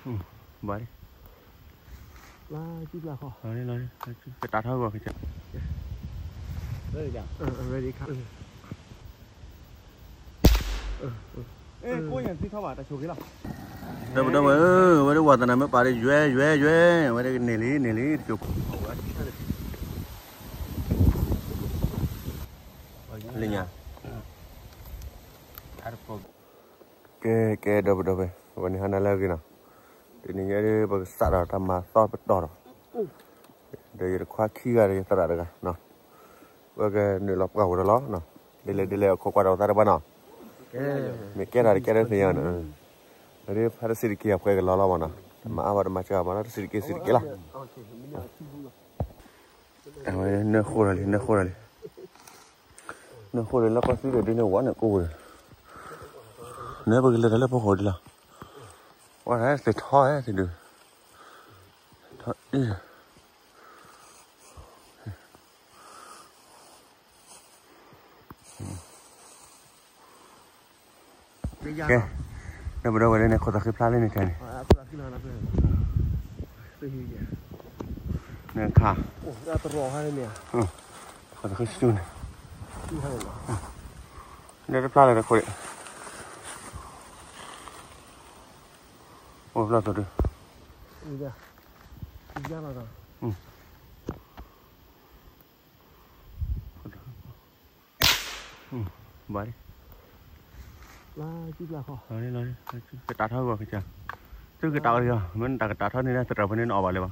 ဘၣ်လံ, လီၤလံ, လီၤလံ, ကတးထီၣ်ဂီၤကစၢ်, ဒီပုၢ်ဒီဝဲၢ်ဧၢ, ဝဲဒၣ်ဝၤသနၢ်မ့ၢ်ပာ်ဒီး ယွဲယွဲယွဲ, ဝဲဒၣ်ကန့ၢ်လံန့ၢ်လံတက့ၢ်, လၢညါ, ကဲကဲ ဒီပုၢ်ဒီဝဲၢ်, ဝဲန့ၣ်ဟါနၤလၢအဂ့ၤနီၤ, တနံၤညါဒ်ပကစးဒီးတၢ်မၤသီပတီၢ်ဒီး, ဒီးယတခွါခံဂၤဒီးယသရၣ်တဂၤ, ပကနုာ်လီၤပှၢ်ဝဲဒီးလီၤ, ဒ်လဲၣ်ဒ်လဲၣ်အခိးကွၢ်ဒီးအသးတဘၣ်နီၤ, မ့ၢ်ကဲထီၣ်တကဲထီၣ်သ့ၣ်ညါနီၤ, ဒီးဖါတစံးတက့ၢ်အပှဲၤကလီၤလီၤမးနီၤ, တမၤအါဘၣ်တမၤစှၤမးနီၤ, တစံးတက့ၢ်စံးတက့ၢ်လီၤ. အဝဲနၢဃိဒီးလံ နၢဃိဒီးလံ, နၢဃိဒီးလၢကီၢ်သံဒီးဒ်န့ၣ်ဝဲန့ၣ်ကိၢ်ဝဲ, နပကလဲၤတၢ်လၢဖီခိၣ်ဒ်လီၤ, ဝဲဒၣ်သ့ၣ်ထီၣ်ဟဲသ့ၣ်ဒုး, ထီၣ်အံၤ ကဲ, ဒီပုၢ်ဒီဝဲၢ်လၢန့ၣ် ခိၣ်သးဃံဖျါလၢန့ၣ်ခဲန့ၣ်, န့ၣ်ခါ, ခိၣ်သးဃံစူန့ၣ်, န့ၣ်တဖျါလၢတခိၣ်, အိၣ်ဖျါသိးဒုး ဘၣ်လံ, လီၤလံ, ကတးထီၣ်ဂီၤကစၢ်, သုကတးအီၤလံ, မ့ၢ်တၢ်ကတးထီၣ်န့ၣ် သရၣ်ဖိန့ၣ်နအီၣ်ဘၣ်လၢၤဘၣ်,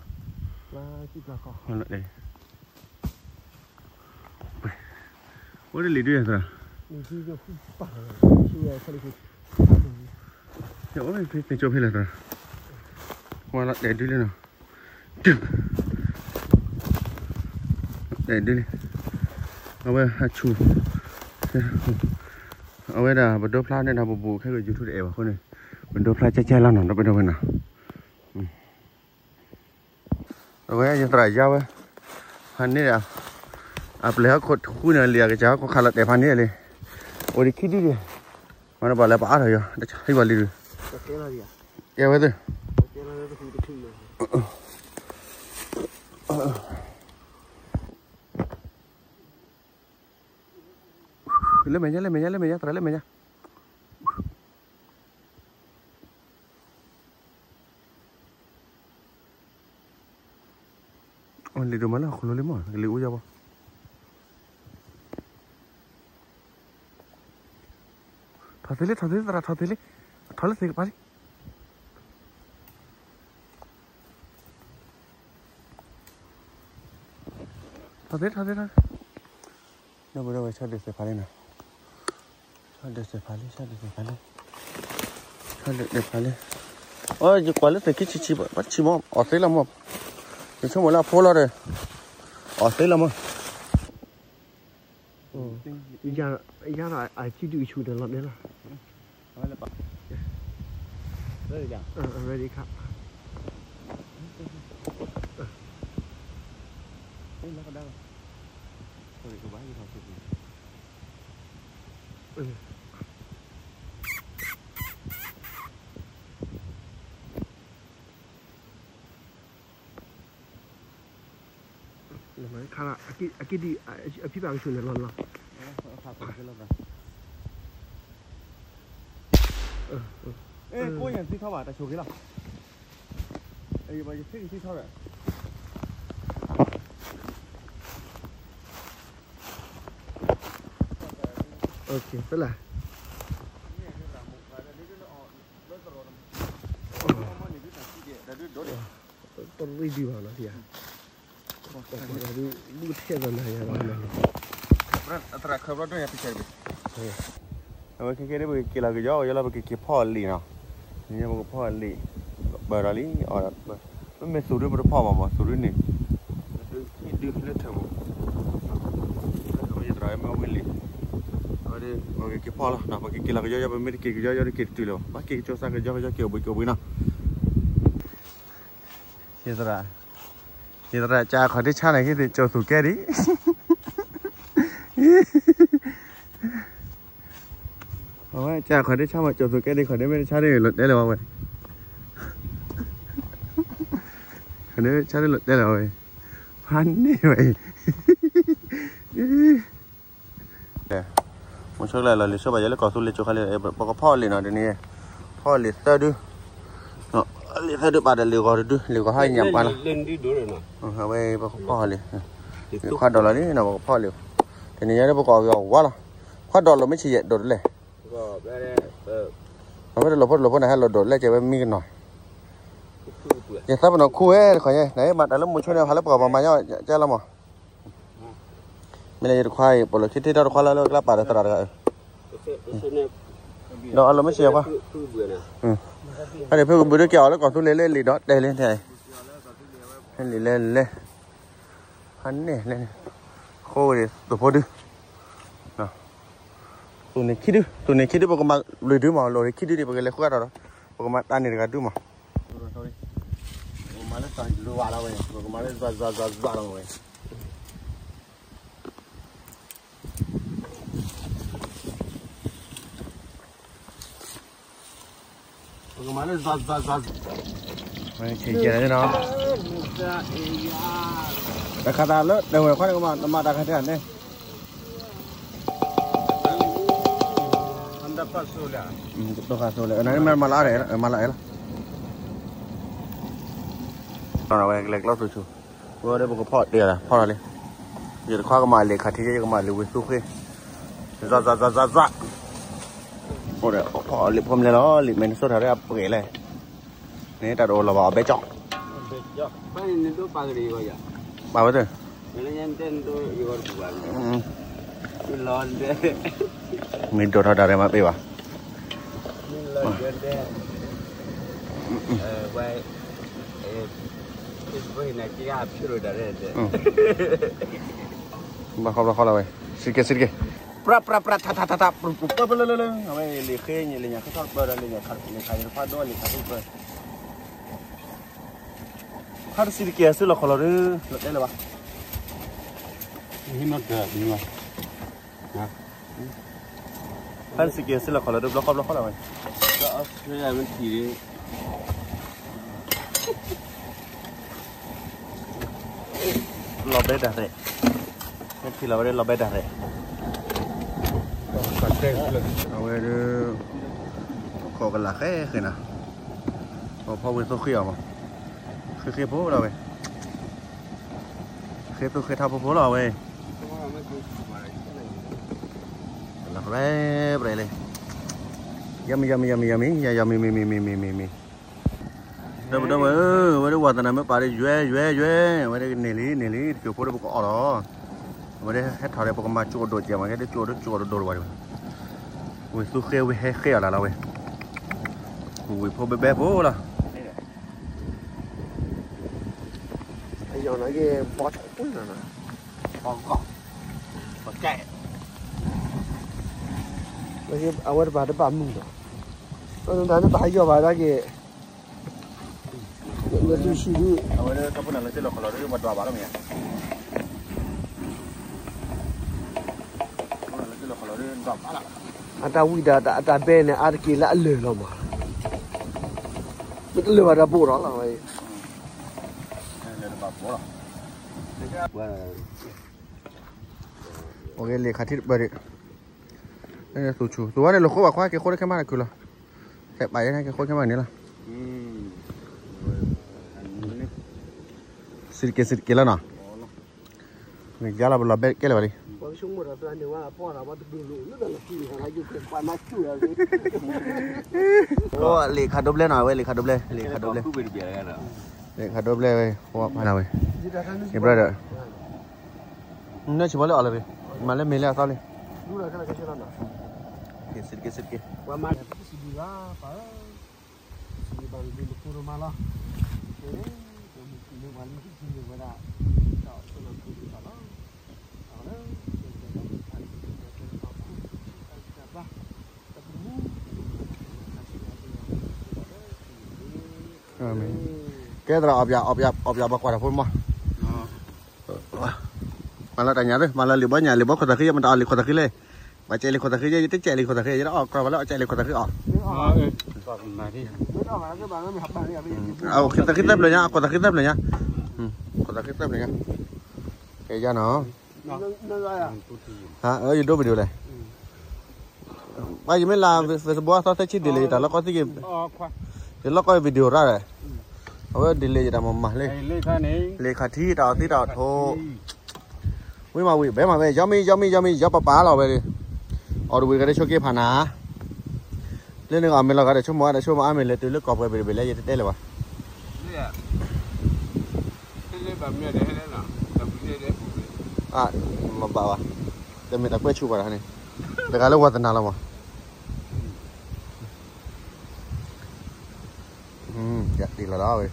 အိၣ်တလံၤဒုးသရၣ်, အိၣ်ဖဲဖဲကၠိဖဲလဲၣ်သရၣ်, ဝဲလီၤတဲာ်ဒုးလံနီၤ တဲဒ်လံ, အဝဲအဆူၣ်, အဝဲဒၣ်ပဒိဖျါန့ၣ်ဒီးပဘူးခဲကယူၤထူတအဲၣ်ဘၣ်အဃိန့ၣ်, ပဒိဖျါကဲကဲလီၤနီၤ ဒီပုၢ်ဒီဝဲၢ်နီၤ, အဝဲယသရၣ်ယါဝဲ, ဖးန့ၣ်ဒီး, အပျဲၢ်ဟီၣ်ခိၣ်တဃုန့ၣ်လံ အကစၢ်ဟီၣ်ခိၣ်ခးလီၤတဲာ်ဖးန့ၣ်လံ, အိၣ်ဒံးခံဒုဒံး, မ့ၢ်နဘၣ်လၢပအါထီၣ်ယီၤ တၢ်ဆါဟံၣ်ဘၣ်လံဒုး, ကဲဝဲသ့ၣ် လၢမဲာ်ညါ လၢမဲာ်ညါ လၢမဲာ်ညါ သရၣ် လၢမဲာ်ညါ, လံာ်ဒိၣ်မးလၢဟီၣ်ခိၣ်လိၤလံမး ကလံၤအူယၤဘၣ်, ထီၣ်သ့လံ ထီၣ်သ့လံ သရၣ် ထီၣ်သ့လံ, ထီၣ်လၢသ့ၣ်ကပၤလံ ထီၣ်သ့ ထီၣ်သ့ ထီၣ်သ့, ဒီပုၢ်ဒီဝဲၢ် ဆီဒၢးသ့ၣ်ဖးလံနီၤ, ဆီဒၢးသ့ၣ်ဖးလံ ဆီဒၢးသ့ၣ်ဖးလံ, ဆီဒၢးသ့ၣ်ဖးလံ, အိ ယကွၢ်လၢသ့ၣ်ခံဆံးဆံး ဘၣ်ဆံးမး အီၣ်သ့လီၤမး, ယဆိကမိၣ်လၢအဖိလီၤဒီး, အီၣ်သ့လီၤမး ယၤဒီးအခံဒုးဆူၣ်ဒီးလီၤဒဲးလီၤ, အဝဲလၢပှၤ ready ခါ, လီၤကဒါလီၤ, ကဘၣ်ယထီၣ်ဆူၣ်ပူၤ လၢမၤခါလီၤ အက့ဒံး အဖံဘၣ်ကဆိၣ်န့ၣ်လီၤလီၤ, အဲ ကိးညါသံထီၣ်ဘၣ် တၢ်ဆိၣ်ဂ့ၤလီၤ, ယဖ့ကသံထီၣ်ဘၣ်, သလၢ တရံးဒံးဘၣ်လီၤ, ဘူၣ်ထဲသိးနၤယၤလီၤ, သရၣ်ခၢၣ်ဘျီဒိၣ်ယၤပကဲ, အဝဲခဲကဲဒ်ပကက့ၤလီၤကယီကယီလီၤ ပကက့ၤဖီၣ်အလံာ်နီၤ, ပကဖီၣ်အလံာ်, ပၢၢ်ဒီးလံ, မ့မ့ၢ်သူၣ်ဒုပတဖီၣ်ဘၣ်မး သူၣ်ဒုန့ၣ်, ဒုလၢထၢၣ်မး, အဝဲယသရၣ်မ့ၢ်ဝံၤလံ, အဝဲဒ်ပကက့ၤဖီၣ်လီၤ ပကက့ၤလီၤကယီကယီ ပမ့ၢ်တက့ၤကယီကယီ တက့ၤတတုၤလၢၤဘၣ်, ဘၣ်က့ၤကၠိစးကယီကယီ က့ၤအိၣ်ဘှံးက့ၤအိၣ်ဘှံးနီၤ ယသရၣ်, ယသရၣ် ကၢ်ခီၣ်ဒ့ဆါန့ၣ် က့ၤသ့ၣ်ကၠိၣ်သူၣ်ကဲဒံး, အဝဲကၢ်ခီၣ်ဒ့ဆါမး ကၠိၣ်သူၣ်ကဲဒံး ခီၣ်ဒ့မ့ၢ်တဆါဒ်လီၤတဲလၢၤဝဲ, ဆၣ်ဒုးလီၤတဲာ်လီၤဝဲ, ဖးန့ၢ်ဝဲအံၤ, မုဆိကျဲလီၤလံာ်ဆိဘၣ်ယဲလၢကီၢ်သူလ့ၤကၠိခါလံ, ပကဖီၣ်လံာ်နီၤတနံၤ, ဖီၣ်လံာ်သၢဒု, လံာ်သၢဒုပာ်ဒီးလံာ်ဂီၤတဒု, လံာ်ဂီၤဟါညၣ်ပှၤလီၤ, အဝဲပကဖီၣ်လံာ်, ခွါဒီးလီၤလံနီၤ ပကဖီၣ်လံာ်, တနံၤညါဒီးပကီၢ်ဂ့ၤအီၤဝါလီၤ, ခွါဒီးလီၤမ့ၢ်ဆံးယဲၢ်ဒိးတလဲၣ်, အဝဲတလိာ်ဖိတလိာ်ဖိန့ၣ် ဟဲလီၤဒိးတလဲၣ်ကဲဝဲမံကနီၤ, ယသးပနီၣ်ခူဝဲတခီညါ နမၤတၢ်လၢမုဆိန့ၣ် ဟးလၢပှၤပမၤညီကဲလီၤမး မ့ၢ်လၢယတခွါအံၤ ပိာ်လိာ်ခံထံထီၣ်တခွါလၢ်လၢကျါပာ်ဒီးသရၣ်တဂၤအံၤ, ဒီးအလီၤမ့ၢ်ဆံးယဲၢ်ခွါ, ဖဲန့ၣ်ဖုကဘုးဒုးကဲအီၤလၢကီၢ်သူလ့ၤလၢလံာ်ဒီးတဲလံ, ဟဲလံာ်လဲၤလဲၤ, ဖးန့ၣ်လဲၤန့ၣ်, ဃိဝဲဒၣ်သိဖိဒု, သူၣ်န့ၢ်ခံဒု, သူၣ်န့ၢ်ခံဒု ပကမၤလွံၢ်ဒုမး လိၣ်န့ၢ်ခံဒုန့ၣ် ပကလဲၤဃုအါထီၣ်ဒီး, ပကမၤတၢ်န့ၣ်တဂၤဒုမး ပကမၤလၢသးလွၤလီၤဝဲ, ပကမၤလၢသးသးသးသးလီၤဝဲ, ပကမၤလၢသးသးသး, ဆံးကဲနီၤ, တခါတၢ်လၢတဝဲၢ်ခွါန့ၣ်ကမၤ နမၤတၢ်ခါတဲန့ၣ် တခါစိလဲၣ်, မၤလၢအါလဲၣ်, မၤလၢအါလီၤ, အဝဲကလဲၤကျီသူၣ်ဆူၣ်, ဝဲဒီးပကဖီၣ်တဲလီၤ ဖီၣ်လီၤလံ, ယတခွါကမၤလံာ်ခးထံ ယကမၤလံာ်ဝံၤသူဃ့, သးသးသးသးသး, အိၣ်ဒီးဖီၣ်လံာ်ဖိမလဲလီၤ လံာ်မဲာ်နဆိထၢၣ်ဒီးအပှဲၤလဲၣ်, န့ၣ်တၢ်တအိၣ်လီၤဘၣ်အီၤဘဲကၠီ, ပာ်ဝဲသ့ၣ် မ့ၢ်ဒိၣ်ထီၣ်တၢ်ရဲၣ်မးပ့ၢ်ဘၣ်, ဘၣ်ဃီဘၣ်ဃီလီၤဝဲ, စံးကဲစံးကဲ, ပြၢ်ပြၢ်ပြၢ် ထးထးထးထး ပလၢလၢလၢ အဝဲလံာ်ဃ့ညါ လံာ်ညါခီထီၣ်ပၢၢ်ဒီး လံာ်ညါခီထီၣ်ပၢၢ်, ခါတစံးတက့ၢ် အစုလီၢ်ခီၣ်လီၤဒုး လီၤတဲလၢၤဘၣ်, ခါတစံးတက့ၢ် အစုလီၢ်ခီၣ်လီၤဒုး ဘျီဃီဘျီဃီလီၤဝဲ, လီၤဘဲဒၣ်ရဲၣ်, မ့ၢ်ထံၣ်လီၤဝဲဒၣ်လီၤဘဲဒၣ်ရဲၣ်, အဝဲဒၣ် ခိးကလးဃဲဃဲနၤ, ပဖီဝံၤသိဃ့အီၤမး, ဃ့ဃ့ဖိလီၤဝဲ, ဃ့သိဃ့ထီၣ်ဖိဖိလီၤဝဲ, လီၤရဲၣ်ရဲၣ်လံ, yummy yummy yummy yummy, yummy yummy, ဒီပုၢ်ဒီဝဲၢ်ဧၢ, အဝဲဒၣ်ဝဲသနာ်မ့ၢ်ပာ်ဒီးယွဲယွဲယွဲ, အဝဲဒၣ်ကန့ၢ်လံန့ၢ်လံ တစိၢ်ဖိဒီးပကအီၣ်လီၤ, အဝဲဒၣ်ဟဲထီၣ်ဒီးပကမၤကၠိဒိၣ်ကဲမး ကဲဒ်ကၠိဒိၣ်ကၠိဒိၣ်ဒိၣ်တဝဲ, ဝံၤသူဃ့ဝံၤဟဲဃ့အီၤလၢ်လီၤဝဲ, ဝံၤဖိဘဲဘဲဖိလီၤ. အယီၤန့ၣ်က့ၤဘီဆူၣ်လီၤ, ဘီကဲ, အဝဲတဘၣ်တဘၣ်မုာ်လီၤ, တၢ်န့ၣ်ဘၣ်ယီၤဘၣ်ဒၣ်က့ၤ, လၢတုၤဆူၣ်ဒုး, အဝဲလၢတၢ်ဖိန့ၣ်လၢစ့ၢ်လီၤခီၣ်လီၤဒုး ပဒွးဘၣ်လီၤမ့ၢ်ဧါ, လၢစ့ၢ်လီၤခီၣ်လီၤဒုး ဒွးဘၣ်လီၤ, အတၢ်ဝံၣ်ဒီးအတၢ်ဘဲန့ၣ် အါတက့ၢ်လၢအလၢာ်လီၤမး, မ့ၢ်တလၢာ်ဘၣ်ဒီးဘိးဒီးလီၤဝဲ, လၢတဘၣ်ဘိးလီၤ. အိၣ်က့ၤလံာ်ခးထံတပၢၢ်ဒံး, သူၣ်ဆူၣ် သူၣ်ဝဲန့ၣ် လီၤဃိဘၣ်ခွါ က့ၤဃိတခဲမးတခုလီၤ, ခဲပာ်ယဲန့ၣ် က့ၤဃိခဲမးန့ၣ်လီၤ, စံးတက့ၢ် စံးတက့ၢ်လီၤနီၤ, ယါလီၤ ပလီၤဘဲကဲလၢၤဘၣ်လံ, လံာ်ခးဒိဘျဲနီၤ ဝဲလံာ်ခးဒိဘျဲ လံာ်ခးဒိဘျဲ, လံာ်ခးဒိဘျဲဝဲ ဝဲဖးနၤဝဲ, ယဘျီဒီး နဆံးဘီလၢအီၤလၢၤ, မၤလၢမ့ၢ်လၢအသီလံ, စံးတက့ၢ် စံးတက့ၢ်, ပှၤမၤ စံးဘၣ်လၢပဖိရမါလီၤ, မုၢ်လၢပှၤလၢမုၢ်ထံၣ်န့ၢ်ဝဲဒၣ်, တၢ်အိၣ်ဆိးလီၤပူၤဒံးဘၣ်လီၤ, အဝဲလၢ ကဲသရၣ် အီၣ်ပၠး အီၣ်ပၠး အီၣ်ပၠးဘၣ်ကွၢ်တၢ်ဖိမး, မၤလၢတၢ်ညၣ်သ့ မၤလၢလံာ်ဘီညၣ် လံာ်ဘီခိၣ်သးဃံ ယမတၤအီၣ်လံာ်ခိၣ်သးဃံလဲၣ်, ပှၤကဲလံာ်ခိၣ်သးဃံ ယတကဲလံာ်ခိၣ်သးဃံ ယတအီၣ်ကြၢးဘၣ်လၢအကဲလံာ်ခိၣ်သးဃံအီၣ်, ခိၣ်သးဃံသၢပျၢၤညါ ခိၣ်သးဃံသၢပျၢၤညါ, သးဃ့သၢဖျၢၣ်ညါ, ကဲယါနီၤ, ဟါ အၢ ယဒိ video လဲၣ်, ဘၣ်ယမ့ၢ်လၢ Facebook အသီသၢဆံ delete ယတၢ်လီၢ်ကီၢ်သံက့ၤ, ယလီၢ်ကီၢ် video ရၣ်ဒီး, အဝဲ delete ယတၢ်မၤမၤလံ, လ့ခါထံ တၢ်အီၣ်သံတၢ်အီၣ်ထိ, ဝံမၤဝံၤ ဘဲမၤဝဲ ယီမံ ယီမံ ယီမံ ယီပပာ်လီၤဝဲ, အီၣ်တဝံၤတဂၤတဆိက့ၤဖးနၤ လၢန့ၣ်အမ့ၢ်လီၤဂာ်ဒီးဆိကမိၣ်အါဒီးဆိကမိၣ်အါမ့ၢ်လဲၤတုၤလၢကီၢ်ပှဲၤဘ့ၣ်တဘ့ၣ်လၢယတတဲလၢၤဘၣ်. မ့ၢ်ဘၣ်ဘၣ်, တမ့ၢ်တၢ်ကွဲးဆူၣ်ဘၣ်န့ၣ်, တဂၤလၢဝါသနာလီၤမး, ယဒ်လီၤလီၤဝဲ,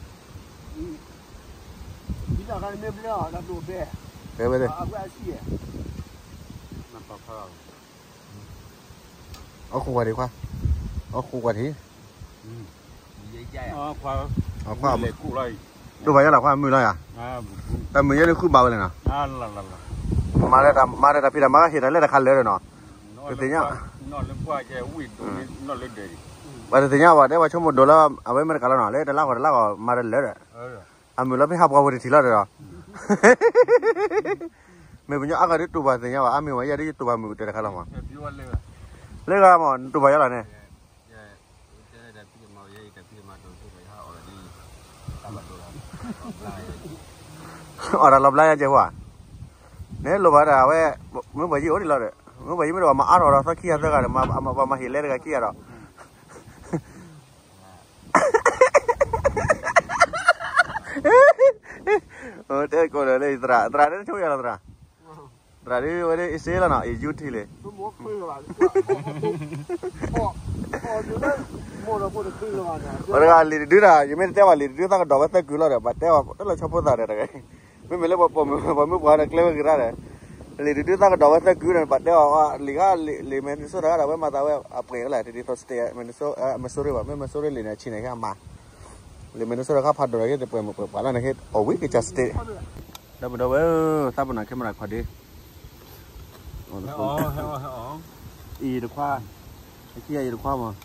ဝဲဝဲ, အီၣ်ဃူကွၢ်ထံခွါ, အီၣ်ဃူကွၢ်ထံ, ခွါ, ဒိၣ်ဘၣ်ယါလီၤခွါ မုာ်လီၤယၤ, တၢ်မုာ်ယဲန့ၣ်ဃုဘၣ်ဝဲလဲၣ်နီၤ, မၤတၢ်ဖံးတၢ်မၤဟ့ၣ်တၢ်လဲၣ်တခါလၢာ်ဒီးနီၤ, တသ့ၣ်ညါ, ပှၤတသ့ၣ်ညါဘၣ် တဲပှၤဆိကမိၣ်ဒိၣ်လၢ အဝဲမ့ၢ်တကးလီၤနီၤ လၢတလါဃီတလါဃီမၤတၢ်လၢာ်ဒီး, အမုာ်လီၤဖဲဟးပှၤဝဲတထံၣ်လီၤဒီး မ့ၢ်ပညီအါဂၤဒ်တူၢ်ဘၣ်သ့ၣ်ညါဘၣ် အါမ့ၢ်ဝဲယဲဒ်တူၢ်ဘၣ်မုာ်တဲတခါလီၤမး, လၢဂၤမး တူၢ်ဘၣ်ယဲလီၤန့ၣ်, အီၣ်တၢ်လီၤဘျါယဲကဲဝါ, န့ၣ်လိၣ်ဘၣ်ဒီးအဝဲ, မ့ၢ်ပှၤယံၤအိၣ်ဒံးလီၤဒီး, မ့ၢ်ပှၤယံၤမ့ၢ်တဝီမၤအါထီၣ်ဒီးသီခံဂၤသၢဂၤဒီး, ပှၤမၤဟ့ၣ်လဲတဂၤခံဂၤဒီး တဲကိးဒီးလၢသရၣ်, သရၣ်ဒ်တဆိကမိၣ်ယၤလီၤသရၣ်, သရၣ်ဒ်ဝဲဒ်အ့စ့လီၤနီၤ အ့ယူထံလံ, ဝဲတဂၤလံာ်တဒုတၢ် ယမ့ၢ်တတဲဘၣ်လံာ်တဒုသးကဒီးဝဲသၢကုာ်လီၤဒီး ဘၣ်တဲအီၤတၢ်လီၤဆီဖိသၣ်ဒီးတဂၤ, မ့မ့ၢ်လၢပှၤမုၢ်ပှၤဒီးကျဲဝဲကရၢဒီး, လံာ်တဒုသးကဒီးဝဲသၢကုာ်ဒီး ဘၣ်တဲအီၤလံာ်ဂၤ, လံာ် Minnesota တဂၤဒီး ဝဲမၤသးဝဲအပှဲၤလၢ တဒ်သိး state Minnesota, Missouri ဘၣ် မ့ၢ် Missouri လံာ်န့ၣ် အဆံန့ၣ် ဟဲမၤ လၢ Minnesota ခါဖးဒိၣ်ဒီး က့တပှဲၤမုၢ်ပှဲၤပှၤလၢန့ၣ် ဟဲအီၣ်ဝံၤကစၢ် state, ဒီပုၢ်ဒီဝဲၢ်ဧၢ သးပနၢ် camera ခီၣ်ဒ့, အံၤတခွါ, အခံဂၤအံၤတခွါမး,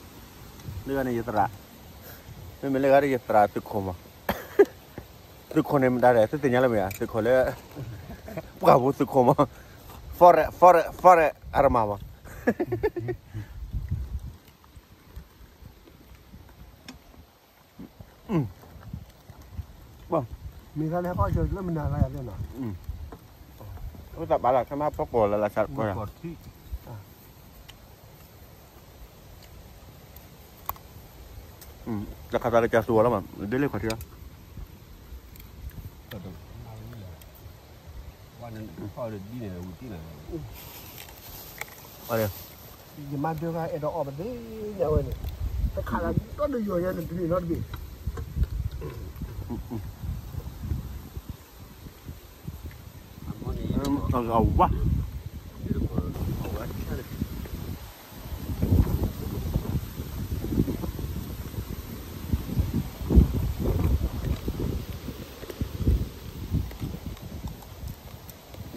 လၢဂၤန့ၣ်ယသရၣ်, မ့မ့ၢ်လၢဂၤဒီးယသရၣ်သုးခိၣ်မး, သုးခိၣ်န့ၣ်မတၤလဲၣ် သုသ့ၣ်ညါလၢမ့ၢ်ဧါ သုးခိၣ်လၢ ပှၢ်ပူၤသုးခိၣ်မး, foreign foreign foreign အရမၤမး မ့ၢ်ဂၤန့ၣ်ဟဲကီၢ်ဆၢလၢမနုၤဂၤယၤသ့ၣ်နီၤ, အသးဘၣ်လၢ ခမါဖီကိးလၢလၢဆၢကီးယၤ, တခါသးကစၢ်သူအီၤလီၤမး ဒ်လဲၣ်ခီၣ်ထံးလီၤ, ယမါဒၢဂၤအဲၣ်ဒိးအီၣ်ပသ့ၣ်ညါဝဲန့ၣ်, တခါလၢဒီးယီၤညါန့ၣ်တဘ့ၣ်နီတဘ့ၣ်, အဂၤဝါ ဒီ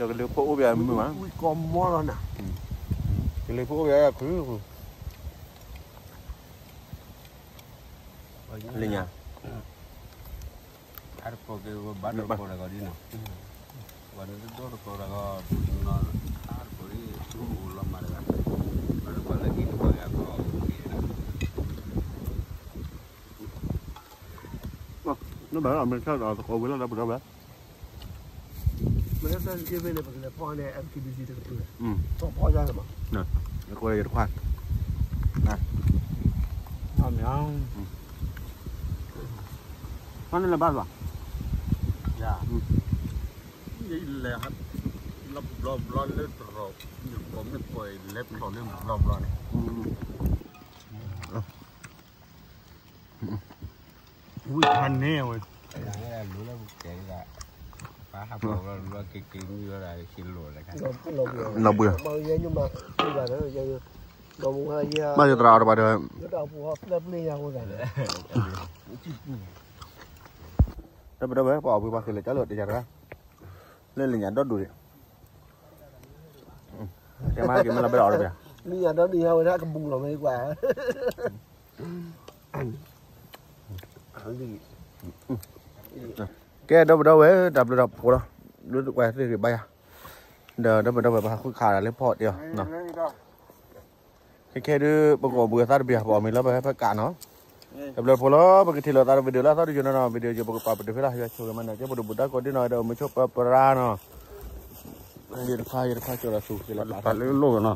းကလံၤဖိအိၣ်ဘၣ်မုာ်မး, ဝံၣ်ကီမီလီၤနၤ, ကလံၤဖိအိၣ်ဘၣ်ခု, လၢညါ, အါတကိးက့ၤဝဲဘၣ်တကိးတဂီၤဒ်နီၤ, ဝဲနဒိၣ်တကိးတဂီၤ, အါတကိးလီၤမၤတဂၤ, ဘၣ်တကိးလၢအံၤတကိးဂၤကီး, နဘၣ်အမဲထၢၣ်ဒီးသကိးဝံၤလီၤဒီးပဒီဘၣ် မ့ၢ်တၢ်စ့ဖဲန့ၣ် ပကလဲၤဖီၣ်န့ၣ် F T B C တကပၤ, ဖီၣ်ယါန့ၣ်မး, အဃိယတခွါ, ဖီၣ်န့ၣ်လၢဘၣ်ဘၣ်, ယလဲၤ, လီၤဘျီဘျီလၢတရီး, မ့ၢ်ကိးမ့ၢ်ကိးလဲၤဖျိးလၢဘျီဘျီန့ၣ် ဝံၣ်ဖးန့ၢ်ဝဲ, လီၤဘှံး, ဘၣ်သရၣ်အီၤတဘၣ်ဒီး, ဒီပုၢ်ဒီဝဲၢ် ပှၤအီၣ်ဘှံးပှၤဃ့ၢ်လၢာ်ကၠီလၢတယၤတဂၤ, လၢလၢညါဒီဒူၣ်န့ၣ်, တဲမ့ၢ်က့ၤမ့ၢ်လီၤဘဲလီၤအီၤတဘၣ်, လၢညါဒီဒူၣ်ညါဝဲဒၣ်ကဘူးလီၤမ့ၢ်ကွၢ်, လံ, ကဲ ဒီပုၢ်ဒီဝဲၢ် တၢ်ဘျုးတၢ်ဖှိၣ်လီၤ, ဒ်သိးကွၢ်သ့ၣ်ဂ့ၤဘၣ်ယၤ, ဒီးဒီပုၢ်ဒီဝဲၢ် ပဟးဃုခးဒၣ်လၢဖီအီၣ်တ့ၢ်အီၤ, ခဲခဲဒုး ပကအိၣ်ဘှံးအသးတဘ့ၣ် ပအီၣ်မ့ၤလၢပဟဲဖဲကးနီၤ, တၢ်ဘျုးတၢ်ဖှိၣ်လီၤ, ပကထံၣ်လိာ်သးဒီး video လၢအသီတယိာ်နီၤနီၤ, video ယပကပာ်ပတုာ်ဖဲလၢ ယွၤဆိၣ်ဂ့ၤမၤန့ၣ် ကဲပဒိၣ်ဘူးတၢ်ကိးဒ်နီၢ်ဂၤဒဲး အိၣ်မုာ်ဆိးပၢၤပရၤနီၤ, ယတခွါ ယတခွါကၠီၤဒီးသူၣ်က့ၤလီၤ ပာ်လၢလိၣ်နီၤ,